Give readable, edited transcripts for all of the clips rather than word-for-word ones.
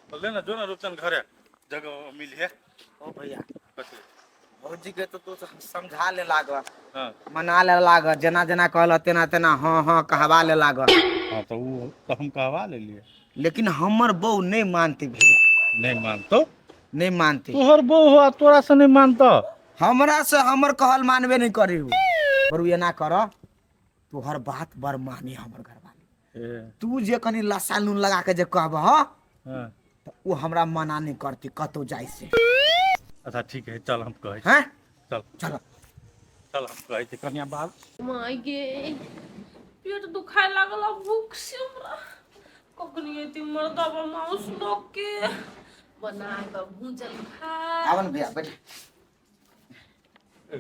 ले ना जो ना रूपचंद घरे जगह मिली है। ओ भैया। कथी? भौजी के तो तू समझा ले लाग। हाँ। मना ले लाग, जेना जेना कहल तेना तेना हाँ हाँ कहवा ले लाग। हाँ, तो वो तो हम कहवा ले लिए। लेकिन हमर बहू नहीं मानती भैया। नहीं मानतो? नहीं मानती। तोहर बहू हो तोरा से नहीं मानतो? हमरा से हमर कहल मानबे नहीं करी। बरू एना कर, तोहर बात बड़ माने हमर घरवाली। तू जे कनी लस्सा नून लगा के जे कहब हाँ। तऽ ओ हमरा मना नहीं करती कतौ जाय से। अच्छा ठीक है, चल हम कहै छी। हैं? चल। चल। चल हम कहै छी कनिया बात। माय गे, पेट दुखाय लागल आ भूख से हमरा। कखनी एती मर्दाबा माउस लोग के बना कऽ भूजल खा। आवन भैया बैठ।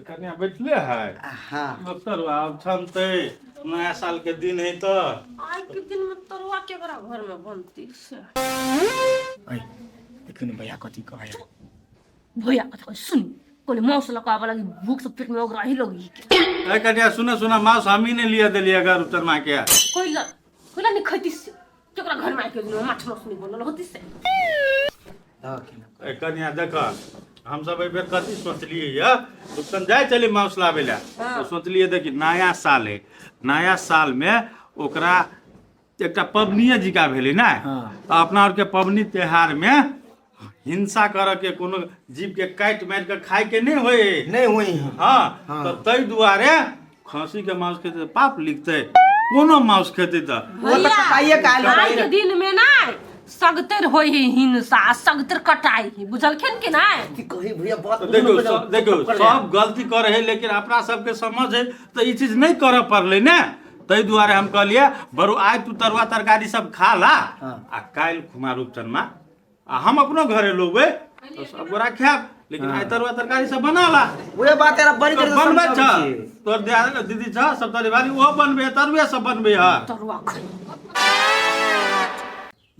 कन्या बैठले है। हाँ। तरुआ आब छनतै, नया साल के दिन है तो। आइ के दिन में तरुआ केकरा घर में बनती से? ऐ देखियौ ने भैया कथी कहै है। भैया कथी कहै सुन, कोने माउस लऽ कऽ आबऽ लगी भूख से पेट में ओगराही लगी। ए कन्या सुना सुना, मांस हम ही नहीं लिया देलिए अगर उतरमा के। कोइला कोइला नहीं खैती से, केकरा घर में आइ के दिन में माछ मांस नहीं बनल होती से? ए कन्या देख, हम सब एहि बेर कथी सोचलिए ये उत्तम जाय चली मांस लाबे ला, तो सोचलिए देखी नया साल है, नया साल में ओकरा एकटा पबनिए जिका भेलै ने। हाँ। तऽ अपना आरके पबनी त्योहार में हिंसा करऽ के कोनो जीव के काटि मारि के खाय के नहि होय। नहीं हुई है। हाँ। हाँ। तऽ ताहि दुआरे खसी के मांस खेतै तऽ पाप लिखतै, कोनो मांस खेतै तऽ वो तऽ कटाइए के आयल आइ के होतै। दिन में ना सगतर होय है हिंसा, सगतर कटाई है, बुझलखिन कि नहीं? की कही भैया बात। तऽ देखियौ देखियौ सब गलती करे है, लेकिन अपना सबके समझ है तऽ ई चीज नहि करऽ पड़लै ने। ताहि दुआरे हम कहलियै बरू आइ तू तरुआ तरकारी सब खा ला। हाँ। आ काल्हि खुमा रूपचनमा आ हम अपनो घरे लोबै तऽ सब गोरा खायब, लेकिन आइ तरुआ तरकारी सब बना ला। उहे बात यार बड़ी देर से बनबै छ। समझाबै छियै। तोर दीदी छ सब तोरी वाली ओहो बनबै, तरुए सब बनबै है। तरुआ खाइ।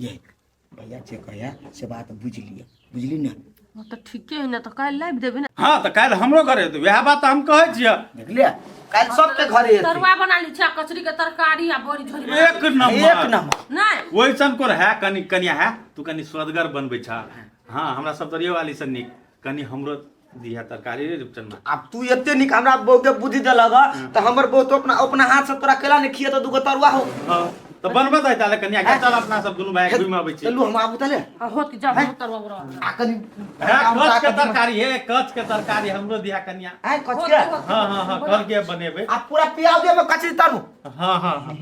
ये भैया जे कहया से बात बुझि लिअ, बुझली ने? ओ तऽ ठीके है ने, तऽ काल्हि लाबि देबै ने। हाँ, तऽ काल्हि हमरो घरे हेतै, वएह बात तऽ हम कहै छियै। देखलियै, काल्हि सबके घरे हेतै। तरुआ बना ली छै, कचरी के तरकारी आ बड़ी झोरी बना। एक नंबर। एक नंबर। नहि ओइसन कोर है कनि कनिया है, तू कनि स्वदगर बनबै छ। हाँ, हमरा सब तरियो वाली से नीक कनि हमरो दिया तरकारी रे रूपचंद। आब तू एते नीक हमरा बहू के बुद्धि देलक ह, तऽ हमर बहू तो अपना अपना हाथ से तोरा केला नहीं खिए तऽ दूगो तरुआ हो। हाँ, तऽ बनबे तऽ ताले कनिया के, चल अपना सब दुनू भाई घुमि अबै छी। चलू हम आबू तले। हाँ, होत कि जाओ हम तरुआ उरुआ। आ कनि है कच के तरकारी है, कच के तरकारी हमरो दिया कनिया। आय कच के। हाँ हाँ हाँ, कल के बनेबे। आ पूरा पियाव दे में कचरी तरू। हाँ हाँ हाँ,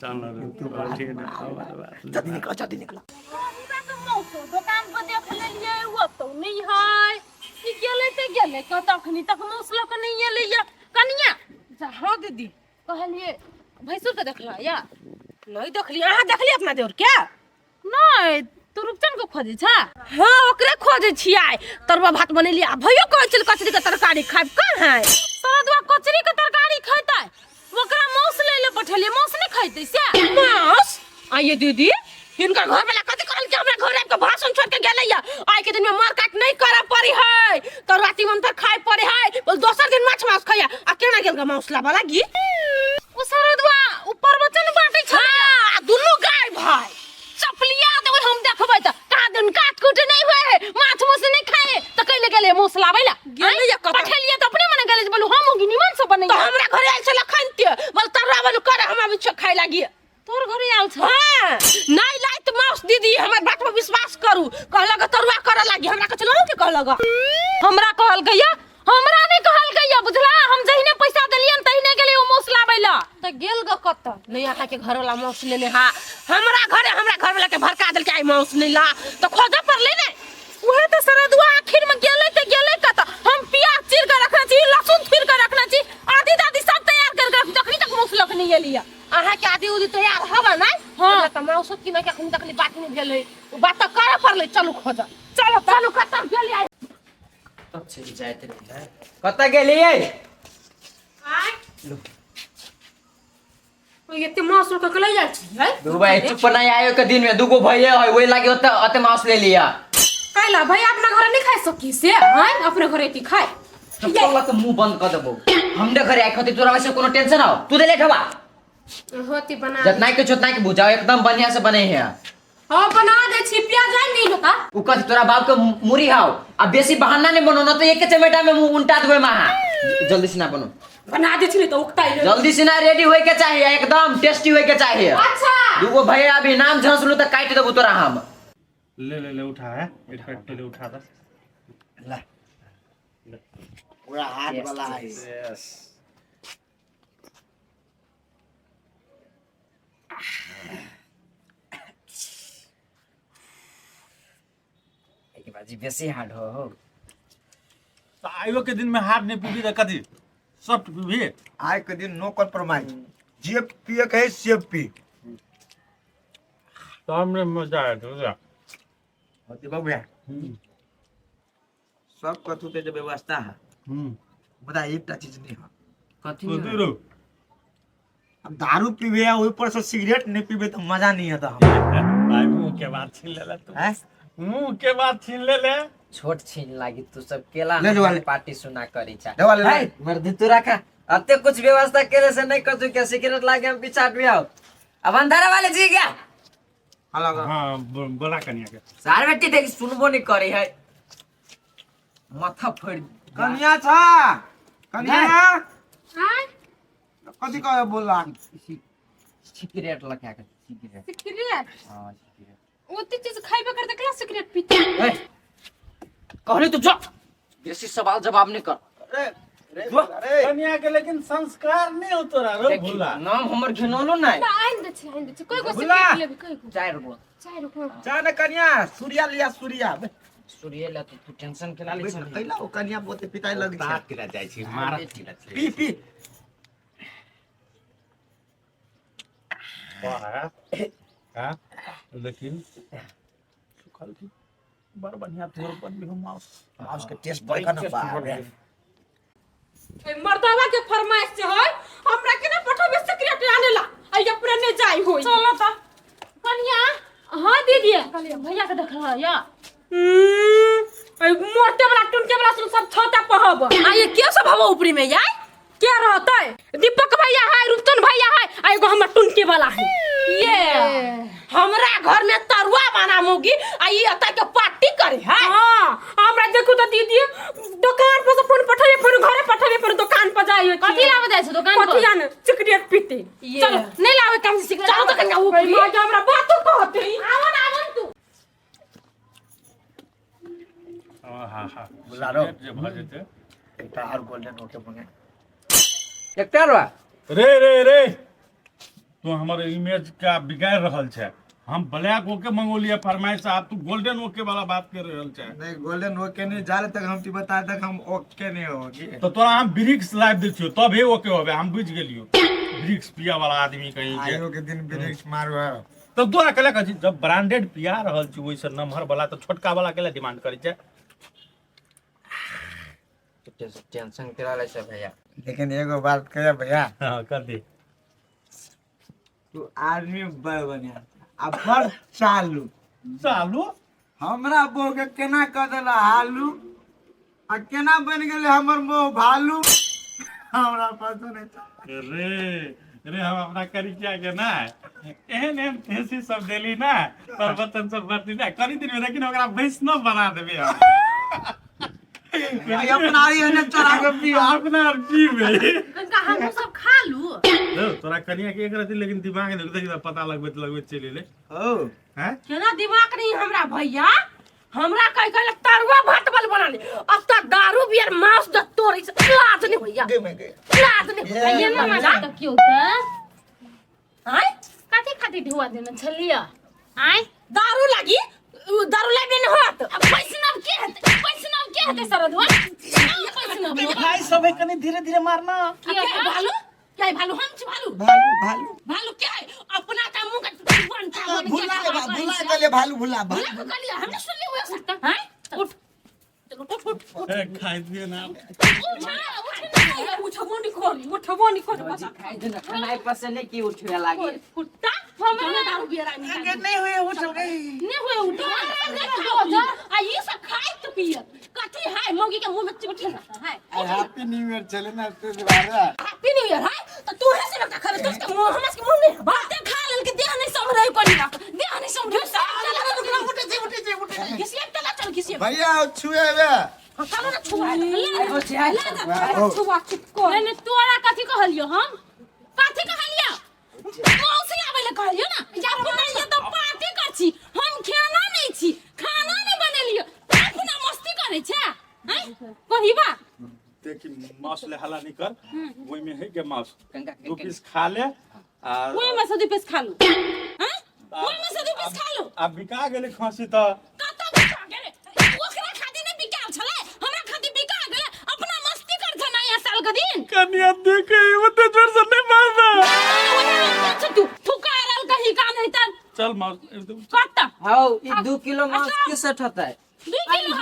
चल ना रे, ठीक है, जल्दी निकलो, जल्दी निकलो। दोकान पर देख लेलियै, ओ तो नहीं है। ई गेलै तऽ गेलै कतऽ, अखनी तक मौस लऽ कऽ नहि एलै या कनिया। अच्छा हाँ दीदी, कहलियै भैंसुर के देखल या नहीं देखलियै? अहाँ देखलियै अपना देवर के? नहीं तू रूपचन के खोजै छ? हाँ ओकरे खोजै छियै। तरुआ भात बनेलियै आ भैयो कहै छल कचरी के तरकारी खायब, कहाँ है सरदुआ कचरी के तरकारी खैतै? ओकरा मांस लै ले पठेलियै, मांस नहीं खैतै से मांस। आइए दीदी, हिनकर घर वाला कथी कहल कि हमरा घर आबि के भाषण छोड़ के गेलै या आइ के दिन में मार काट नहीं करऽ पड़ी है, तो राति मंतर खाय पड़े है, बोल दोसर दिन माछ मांस खैया। आ केना गेल ग मांस लाबऽ लागी? ओ सरदुआ ऊपर वचन बांटै छै। हाँ, दुनू गाय भाय चपलिया देबै हम, देखबै तऽ कहाँ दिन काट कुट नहीं हुए है, माछ मांस नहीं खाए तऽ कैले गेलै मांस लाबै ला? गेलै या कतऽ पठेलियै तऽ अपने मने गेलै जे बोलू हम होगी निमन से बनै। तऽ हमरा घरे आयल छलै खनते, बोल तरुआ बोलू कर हम आबै छियौ खाय लागी। तोर घरे आयल छ? हाँ, नहीं लाइत माउस दीदी, हमर बात पर विश्वास करू। कहलक तरुआ करऽ लागी हमरा, कहै छलै के कहलक हमरा, कहल गैया हमरा नहीं कहल गैया, बुझला? हम जहिने पैसा देलियन तहिने गेलै ओ माउस लाबै ला। तऽ गेल ग कतऽ? नहीं अहाँ के घर वाला माउस लेने हा हमरा घरे, हमरा घर वाला के भड़का देलकै आइ माउस नहीं ला, तऽ खोजऽ पड़लै ने। उहे तऽ सरदुआ आखिर में गेलै तऽ गेलै कतऽ? हम प्याज चीर के रखने छी, लहसुन छील के रखने छी, आदि दादी सब तैयार कर के जखनी तक माउस लऽ के नहीं एलियै। अहाँ के आदि उदी तैयार हवा नहीं? हाँ, तऽ माउसो किनै के अखन तक बात नहीं भेलै, ओ बात तऽ करऽ पड़लै। चलू खोजऽ, चलो चलू, कतऽ गेलियै? कब से जाइत रही, कतऽ गेलियै? आँय एते मांस लऽ के ले जाइ छी है? दू भाई चुप नहीं आयो के दिन में दूगो भैया है, वही लागे ओते ओते मांस ले लिया। कैला भाई अपना घर नहीं खाइ सकी से? आँय अपने घरे की खाइ? चप्पल लऽ के मुंह बंद कर देबो। हमरे घरे आइ खती तोरा वैसे कोनो टेंशन हो? तू दे लेट हवा होती बना। जितना के चोतना के बुझाओ, एकदम बढ़िया से बने है। हाँ बना दे छी प्याज। उ कथी तोरा बाप के मुरी हाव आ बेसी बहाना नहीं बनो न तो एके चमेटा में मुंह उल्टा देबै महा। जल्दी से ना बनो। बना दे छी तो उकता ही। जल्दी से ना रेडी होए के चाहिए, एकदम टेस्टी होए के चाहिए। अच्छा दूगो भैया अभी नाम झसलू तो काट देबो तोरा हम। ले ले ले उठा है एक पैक पहले उठा दे। ला पूरा हाथ वाला है। यस एक बाजी बेसी हार्ड हो हो। तो आइयो के दिन में हार्ड नहीं पीबी त कथी सॉफ्ट पीबी। आय के दिन नो कॉम्प्रोमाइज, जे पिए के है से पी। तो हमने मजा आया तो बुझला। होती बाबू भैया सब कथू ते जो व्यवस्था है बता एकटा चीज नहीं है। कथी कथी रो? अब दारू पीबे आ ऊपर से सिगरेट नहीं पीबे तो मजा नहीं आता। भाई मुंह के बात छीन लेला तू। हैं? मुंह के बात छीन ले ले। छोट छीन लागी तू सब केला ले जो वाले। पार्टी सुना करी चा। ले वाले, ले। है, मर्द तू रखा अते कुछ व्यवस्था केले से नहीं कथू के सिगरेट लागे हम पीछा भी आओ। अब अंधारा वाले जी गया। हाँ बोला कनिया के सार बेटी देख सुनबो नहीं करे है माथा फोड़। कनिया छा कनिया आय कथी कहे बोला? सिगरेट लगा के सिगरेट। सिगरेट? हां सिगरेट। ओते चीज खाइबे कर देखला सिगरेट पीते। ए कहली तू जा बेसी सवाल जवाब नहीं कर। अरे रे अरे कनिया के लेकिन संस्कार नहीं हो तोरा रो देखी, भूला। नाम हमर घिनौलो नहीं। ना आइन दे छी आइन दे छी कोई को भुला। सिगरेट लेबे कोई को चार गो चार गो जा ना कनिया सूर्या लिया सूर्या। सूर्य ला तू टेंशन केला ले छली। कैला ओ कनिया बहुते पिताई लग छै। बात केला जाइ छी मारत केला छी। पी पी वाह हां लेकिन सुखल थी बड़ बढ़िया तोर पर भी हम माउस माउस के टेस्ट बड़ ना बाप रे। ए मर्दावा के फरमाइश से है हमरा के ना पठाबे सिगरेट आनेला आ ये अपने जाई होई। चलो त कनिया। हां दीदी कनिया भैया के देखल या ए मोरते वाला टुनके वाला सुन सब छता पहब आ ये के सब हवा ऊपरी में यार के रहतै? दीपक भैया है रूपचंद भैया है आ एगो हमर टुनके वाला है। ये हमरा घर में तरुआ बना मोगी आ ई अता के पार्टी करे है। हां हमरा देखू त दीदी दुकान पर से फोन पठाबे फिर घरे पठाबे फिर दुकान पर जाई। कथी लावे जाइ छै दुकान पर? कथी जाने सिगरेट पीते। चलो नहीं लावे काम से सिगरेट। चलो त कन्या ऊपरी मां हमरा बातो कहते। आवन आवन तू। हां हां बुला रो। जे भ जेते एकटा और गोल्डन ओके बने एकटा रो। रे रे रे तू हमर इमेज का बिगाड़ रहल छै। हम ब्लैक ओके मंगोलिया फरमाइश आप तू गोल्डन ओके वाला बात कर रहल छै। नहीं गोल्डन ओके नहीं जाले तक हम ती बता तक हम ओके नहीं होगी। तो तोरा हम ब्रिक्स लाइव दै छियो तब हे ओके होबे। हम बुझ गेलियो ब्रिक्स पिया वाला आदमी कहीं के। आयो के दिन ब्रिक्स मारू है। तब तोरा केला कहै छी जब ब्रांडेड पिया रहल छी ओइसे नमहर वाला तो छोटका वाला केला डिमांड करै छै। टेंशन केला ले छै भैया। लेकिन एगो बात कहे भैया। हां कर दे। तू आदमी बड़ बढ़िया आ बड़ चालू। चालू? हमरा बहू के केना कह देला हालू आ केना बन गेले हमर मोह भालू। हमरा पता नहीं था। रे रे हम अपना करिकिया के ना एहन एहन थेसी सब देली ना प्रवचन सब बरती ना कनी दिन में लेकिन ओकरा वैष्णव बना देबे हम। अपना ही ने चढ़ा के पिया अपना आर पीबे। कनका हमहू सब खा लू। तोरा कनिया के एक रति लेकिन दिमाग नहीं देखी पता लगबैत लगबैत चलि एलै। हो हैं? केना दिमाग नहीं हमरा भैया? हमरा कह कह तरुआ भात बल बना ले अब त दारू बियर मांस द तोरी से लाज नहीं भैया। गे में गे लाज नहीं ये भैया ना ना त क्यों त आय कथी खाती ढुआ देने छलिया? आय दारू लागी दारू लागे नहीं होत। अब वैष्णव के हेतै? वैष्णव के हेतै सरधुआ? वैष्णव भाई सब है कनी धीरे धीरे मारना। क्या है भालू? क्या है भालू? हम छी भालू। भालू भालू भालू क्या है? अपना का मुंह का वन था भुला भुला गले भालू भुला भुला को गलिया हमने सुन लिया हुआ सकता हैं? उठ चलो उठ उठ उठ। खाई दिए ना। उठ ना उठबो नहीं करी उठबो नहीं करी बस खाई दे ना खाना पसंद नहीं की उठवे लागी कुत्ता हमरा दारू बियर आनी नहीं हुए उठ गई नहीं हुए उठो आ ये सब खाए तो पिए कथी है मौगी के मुंह में चिपटे ना है। हैप्पी न्यू ईयर चले ना तो दोबारा हैप्पी न्यू ईयर है तो तू है से खाबे तो उसके मुंह हमस के मुंह नहीं बाते खा लेल के देह नहीं समरे कोनी ना देह नहीं समरे। उठे उठे उठे इसलिए तो भैया छुए बे। हाँ, चलो ना छुआ ले ले ले छुआ चुप नहीं नहीं, तोरा कथी कहलियो हम? कथी कहलियो? मौसी आबै ले कहलियो ना। या अपना ये तो पार्टी कर छी, हम खाना नहीं छी, खाना नहीं बनेलियो, अपना मस्ती करे छे हैं कही बा। देखी मांस ले हला नहीं कर, ओहि में है के मांस दू पीस खा ले आ ओहि में से दू पीस खा लू हैं, ओहि में से दू पीस खा लू। आ बिका गेलै खसी तऽ। कतऽ बिका गेलै? ओकरा खातिर नहि बिकायल छलै, हमरा खातिर बिका गेलै। अपना मस्ती कर छ नया साल के दिन। कनिया देखे ओते जोर से नहीं मारना। तू थुका रहल कहीं का नहीं त। चल मांस एकदम कतऽ? हाउ ई 2 किलो मांस के सेट होता है? 2 किलो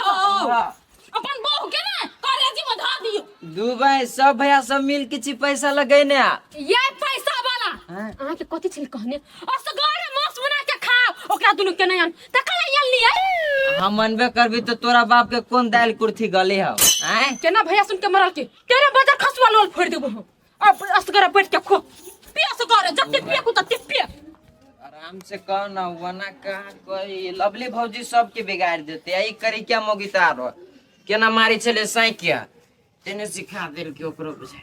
हाँ। अपन बहू के ना करेजी में धर दियो। दू भाई सब भैया सब मिल के छी पैसा लगैने आ। ये पैसा वाला हाँ। अहाँ के कथी छल कहने? असगरे मांस बना के खाओ, ओकरा दुनू के नहीं आन तकला आन लिए। हम मनबे करबी तो तोरा बाप के कोन दाल कुर्थी गले हौ आय? केना भैया सुन के मरल के तेरे बाजार खसुआ लोल फोड़ देबो हम। अब असगरे बैठ के खो, पिए असगरे, जते पिए को तते पिए। आराम से कहो ना, वना कहाँ कोई लवली भौजी सबके बिगाड़ देते। आई करी क्या मोगितार केना मारी छले साइकिया तेने सिखा देल के ओकरो बुझाय।